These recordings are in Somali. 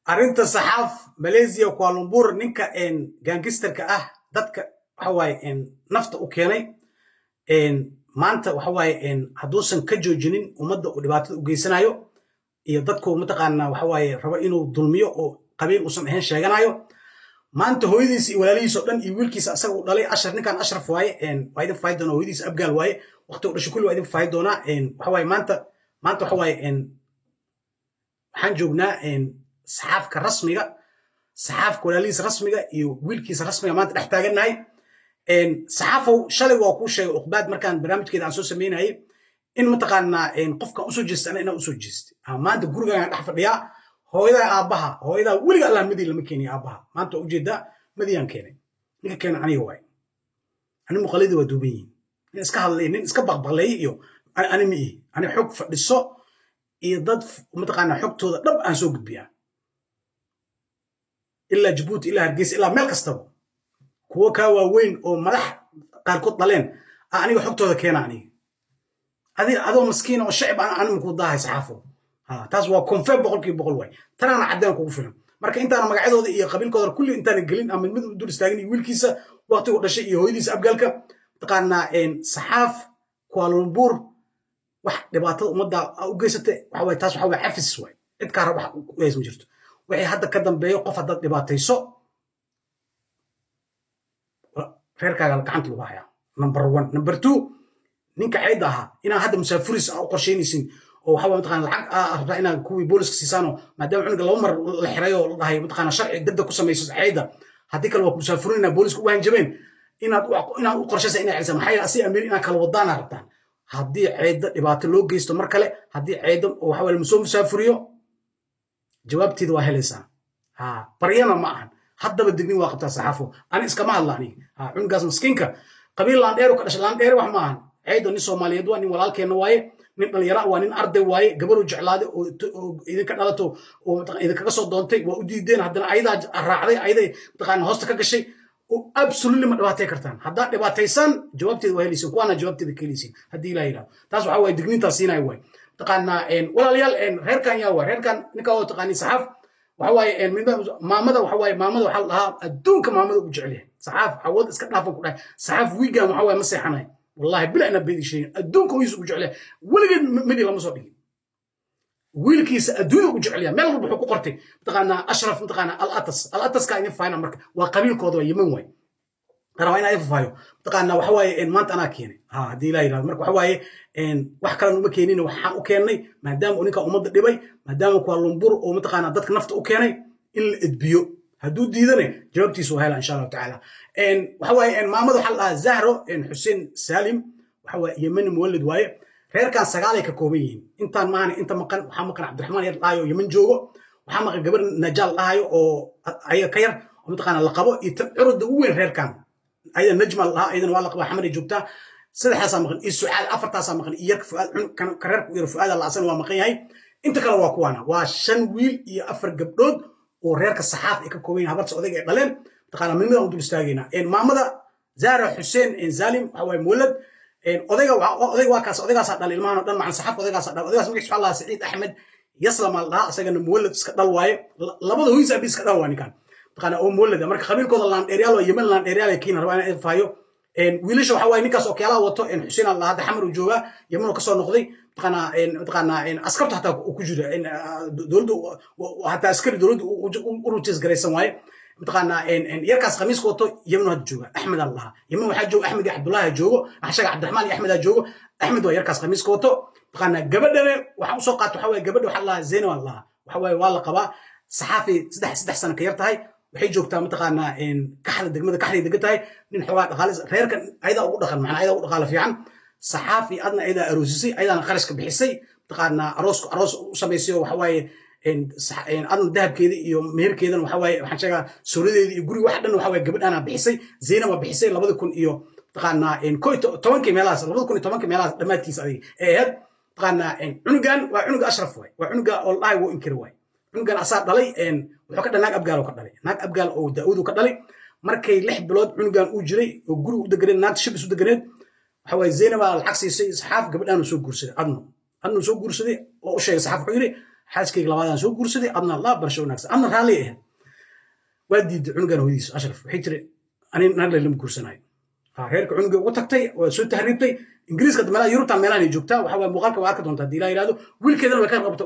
Arrinta Saxaaf Malaysia, Kuala Lumpur, ninka gangsterka ah, dadka waxa waaye nafta u keenay, maanta waxa waaye hadduusan ka joojinin ummadda uu dhibaatada u geysanayo iyo dadku mataqaanaa waxa waaye rabo inuu dulmiyo oo qabiil uusan ahayn sheeganayo, maanta hooyadiisa iyo walaalihiis oo dhan iyo wiilkiisa asaga uu dhalay Ashraf, ninkan Ashraf waaye, waa idin faahi doonaa. Hooyadiisa Abgaal waaye, waqti uu dhashay kulli waa idin faahi doonaa. Waxa waaye maanta waxa waaye waxaan joognaa Saxaafka rasmiga, Saxaafka walaalihiisa rasmiga iyo wiilkiisa rasmiga maanta dhex taagannahay. Saxaafow, shalay waa kuu sheegay Uqbaad markaan barnaamijkeeda aan soo samaynayay in mataqaanaa qofkan usoo jeesta ana inaan usoo jeestay. Maanta gurigaan dhex fadhiyaa hooyadaa, aabbaha, hooyadaa weliga Allah madii lama keenay, aabbaha maanta waa ujeedaa madiyaan keenay. Ninka keena aniga waay, ani muqalladii waa duuban yihiin. Nin iska hadlay, nin iska baqbaqleeyay iyo ani ma ihi. Ani xog fadhiso iyo dad mataqaanaa xogtooda dhab aan soo gudbiyaa, ilaa Jabuuti, ilaa Hargeysa, ilaa meel kastaba. Kuwo kaa waaweyn oo madax qaarkood dhaleen aniga xogtooda keena. Aniga adi adoo maskiina oo shacib aan anima ku daahay, Saxaafo. Taas waa confirm 100% waay. Tanaana caddeen kugu filan. Marka intaana magacyadooda iyo qabiilkooda kulli intaana gelin ama mid dul istaagin iyo wiilkiisa waqtigu dhashay iyo hooyadiisa Abgaalka, mataqaanaa Saxaaf Kuala Lumpur wax dhibaatada ummadda u geysatay waxa waay, taas waxa waay cafis waay. Cid kaa rab wax u haysan jirto. Wixii hadda ka dambeeyo, qof haddaad dhibaatayso, reerkaaga gacanta lagu hayaa, number one. Number two, ninka cayda ahaa inaa hadda musaafuris aa u qorshaynaysin oo waxa mataqana lacag aa rabtaa inaad kuwii booliska siisaano, maadaama cunuga laba mar la xiray oo la dhahay mataqana sharci degdeg ku samayso cayda, haddii kale waa ku musaafurinayna, booliska ugu hanjabeen, inaad u qorshaysa inaad celisa. Maxaa yeele asi amiir inaad kala wadaana rabtaan. Haddii cayda dhibaato loo geysto mar kale, haddii cayda waxa waye lasoo musaafuriyo, jawaabteeda waa helaysaa. Ha baryana ma ahan, haddaba dignin waa qabtaa, Saxaafo. Ani iskama hadla aniga. Ha cunugaas maskiinka qabiil laandheer ka dhashay, laandheer wax ma ahan. Caydo nin Soomaaliyeed waa, nin walaalkeenna waaye, nin dhalinyaro waa, nin arday waaye. Gabaruu jeclaaday oo idinka dhalato oo idinkaga soo doontay, waa u diideen. Haddana ayadaa raacday, ayaday mataqaana hoosta ka gashay. Absolutely ma dhibaatay kartaan. Haddaad dhibaataysaan, jawaabteeda waa helaysiin, kuwaana jawaabteeda ka helaysiin haddii Ilaah yidhahdo. Taas waxaa waaye digniintaas siinaya waay. Mataqaanaa walaalayaal, reerkan yaa waay? Reerkan ninka oo taqaani Saxaaf waxa waaye maamada, waxa waaye maamada waxaa la dhahaa adduunka maamada ugu jecel yahay Saxaaf. Awood iska dhaafan ku dhahay, Saxaaf wiigan waxa waaye ma seexanayo, wallahi bila inaa beedi sheegin. Adduunka hooyiis ugu jecel yahay, weligeed midi lama soo dhigin. Wiilkiisa adduunya ugu jecel yahay, meel walba wuxuu ku qortay mataqaanaa Ashraf, mataqaanaa Al Atas. Al Ataska idin faayna marka waa qabiilkooda, waa Yemen waay. Rabaa inaa ifafaayo mataqaanaa waxa waaye maanta anaa keenay. Ha haddii Ilaah yidhahdo, marka waxa waaye wax kalena uma keenin, waxaan u keennay maadaama uu ninka ummadda dhibay, maadaama Kuala Lumpur oo mataqaanaa dadka nafta u keenay, in la edbiyo. Hadduu diidane jawaabtiisu waa hela insha Allahu tacaala. Waxa waaye maamada waxaa la dhahaa Zahro Xuseen Salim, waxa waaye Yemeni muwalid waaye. Reerkan sagaalay ka kooban yihiin. Intaan maahan inta maqan. Waxaa maqan Cabdiraxmaan yar dhahayo Yemen joogo, waxaa maqan gabar Najaal dhahayo oo ayaga ka yar oo mataqaanaa la qabo, iyo tan curuda ugu weyn reerkan ayada Najma la dhahaa, ayadana waa la qabaa, Xamaray joogtaa. Saddexdaasaa maqan iyo Sucaad, afartaasaa maqan, iyo yarka Fuaad, ka reerka u yar Fuaad la asana waa maqan yahay. Inta kale waa kuwaana, waa shan wiil iyo afar gabdhood oo reerka Saxaaf ay ka kooban yihin, habarta odayga ay dhaleen. Mataqaanaa midnimada u dul istaagaynaa. Maamada Zara Xuseen Zalim waxa waaye muwalad. Odayga, odayga waa kaas, odaygaasaa dhalay ilmahan oo dhan macan Saxaafka odaygaasaa dhalay. Odaygaas magaciisa waxaa lahaa Saciid Axmed Yaslam aa la dhahaa, asagana muwalad iska dhal waaye. Labada hooyis abi iska dhal waa ninkan mataqaanaa oo muwalad. Marka qabiilkooda laandheeryaal waa Yemen, laandheeryaal ay kiina rabaa inaan faayo. Wiilasha waxa waaye ninkaas oo wato Xuseen aa la hadda Xamar uu joogaa, Yemen oo kasoo noqday. Mataqaanaa askartu hataa ku jira dowladdu, hataa askari dowladdu u rutiis garaysan waaye. Mataqaanaa yarkaas khamiiska wato Yemen hadda jooga, Axmed aa la dhahaa. Yemen waxaa jooga Axmed iyo Cabdullaahi joogo, waxaa sheega Cabdiraxmaan iyo Axmed aa joogo. Axmed waa yarkaas khamiiska wato. Mataqaanaa gabadhane waxaan usoo qaata waxa waaye gabadha waxaa la dhahaa Zeyna waa la dhahaa, waxa waaye waa la qabaa Saxaafi, saddex sano ka yar tahay. Waxay joogtaa mataqaanaa Kaxda, degmada Kaxday degan tahay. Nin xoogaa dhaqaale reerka ayadaa ugu dhaqan, macnaa ayadaa ugu dhaqaale fiican. Saxaafi adna ayadaa aroosisay, ayadaana qarashka bixisay, mataqaanaa aroos aroos u samaysay oo waxa waaye adna dahabkeeda iyo meherkeedana waxa waaye waxaan sheegaa suuradeeda iyo guriga wax dhan waxa waaye gabadhaana bixisay, Zaynaba bixisay labadi kun iyo mataqaanaa ko iyo tobankii meelahaas, 2010-kii meelahaas dhammaadkiisa adiga ee ahayd. Mataqaanaa cunugan waa cunuga Ashraf waay, waa cunuga oo la dhahay wuu inkiri waay. Cunugan asaa dhalay, wuxuu ka dhalay naag Abgaal oo ka dhalay, naag Abgaal oo Daa'uud ka dhalay. Markay 6 bilood cunugan uu jiray oo guriga u deganeed, naagta shibis u deganeed, waxa waaye Zaynabaa lacag siisay Saxaaf, gabadhaan soo guursaday. Adno soo guursaday oo u sheegay Saxaaf, wuxuu yidhi Xaaskayga labaadaan soo guursaday, adna laa barasho wanaagsan, adna raalli ahayd. Waa diiday cunugan hooyadiisa Ashraf. Waxay tiri, ani naag lama guursanayo. Reerka cunuga ugu tagtay, waa soo tahriibtay Ingiriiska, meelaha Yurubtan, meelahan ay joogtaa. Waxa waaye, muuqaalka waa arki doontaa haddii Ilaa yidhahdo. Wiilkeedana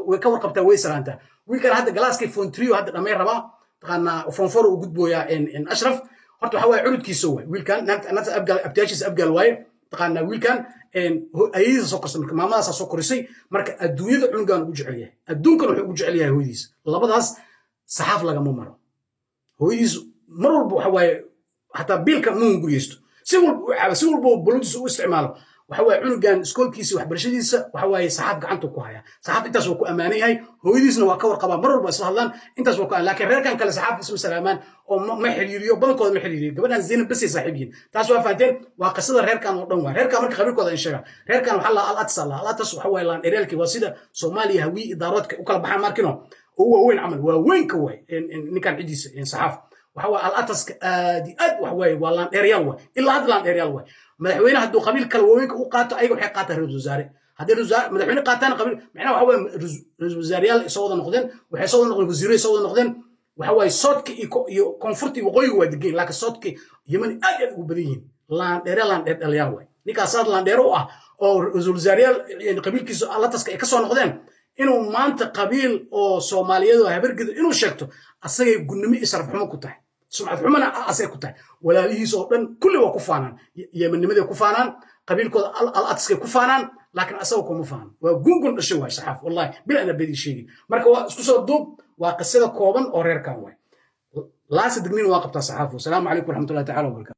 way ka warqabtaa, way salaantaa. Wiilkan hadda galaaskii form 3 hadda dhammayn rabaa, taqaanaa, form 4 uu gudbooyaa. Ashraf horta waxa waaye cunudkiisa waay wiilkan, naagta Abgaal, abtiyaashiisa Abgaal waaye. Taqaanaa, wiilkan ayadiisa soo korsay, marka maamadaasaa soo korisay. Marka adduunyada cunugan ugu jecel yahay, adduunkan wuxuu ugu jecel yahay hooyadiisa. Labadaas Saxaaf lagama maro. Hooyadiisu mar walba waxa waaye, xataa biilka ma guriyeysto, si walba u caaba, si walba bolodiisa u isticmaalo. Waxa waaye, cunugan iskoolkiisa, waxbarashadiisa, waxa waaye, Saxaaf gacanta ku haya. Saxaaf intaas waa ku ammaanan yahay. Hooyadiisna waa ka warqabaa, mar walba isla hadlaan. Intaas waa ku, laakiin reerkan kale Saxaaf isma salaamaan oo ma xiriiriyo, badankooda ma xiriiriyo. Gabadhan Zaynab basay saaxiib yihiin. Taas waa fahanteen, waa qisada reerkan oo dhan. Waa reerkan marka qabiilkooda in sheega. Reerkan waxaa la Al Atas la Al Atas. Waxa waaye laan dhereelkii, waa sida Soomaaliya Hawiye Idaaroodka u kala baxaan, markino oo waaweyn camal, waaweynka waay. Ninkan cidiisa Saxaaf waxa waaye Al Ataska aad iyo aad waxa waaye, waa laandheeryaal waay, ilaa hadda laandheeryaal waay. Madaxweyne hadduu qabiil kale waaweynka u qaato, ayaga waxay qaataan ra-iisul wasaare. Haddii madaxweyne qaataan qabiil, macnaha waxa waaye ra-iisul wasaareyaal soo wada noqdeen, waxay soo wada noqdeen wasiiro soo wada noqdeen. Waxa waaye, soodka iyo koonfurta iyo waqooyiga waa degan, laakiin soodka Yemen aad iyo aad ugu badan yihiin. Laandheere, laandheer dhaliyaal waay. Ninkaasaad laandheero u ah oo ra-iisul wasaareyaal qabiilkiisa Alataska ay ka soo noqdeen, inuu maanta qabiil oo Soomaaliyeed oo Habargedo inuu sheegto, asagay gunnimo iyo sharaf xumo ku tahay, sumcad xumana asay ku tahay. Walaalihiis oo dhan kulli waa ku faanaan, Yemennimaday ku faanaan, qabiilkooda Al Ataskay ku faanaan, laakiin asaga kuma faano. Waa gungun dhashay waay Saxaaf, wallahi bil ana bedii sheegi. Marka waa isku soo duub, waa qisada kooban oo reerkan waay. Laasa digniin waa qabtaa Saxaafo. Asalaamu calaykum waraxmatullahi tacala wabarakatu.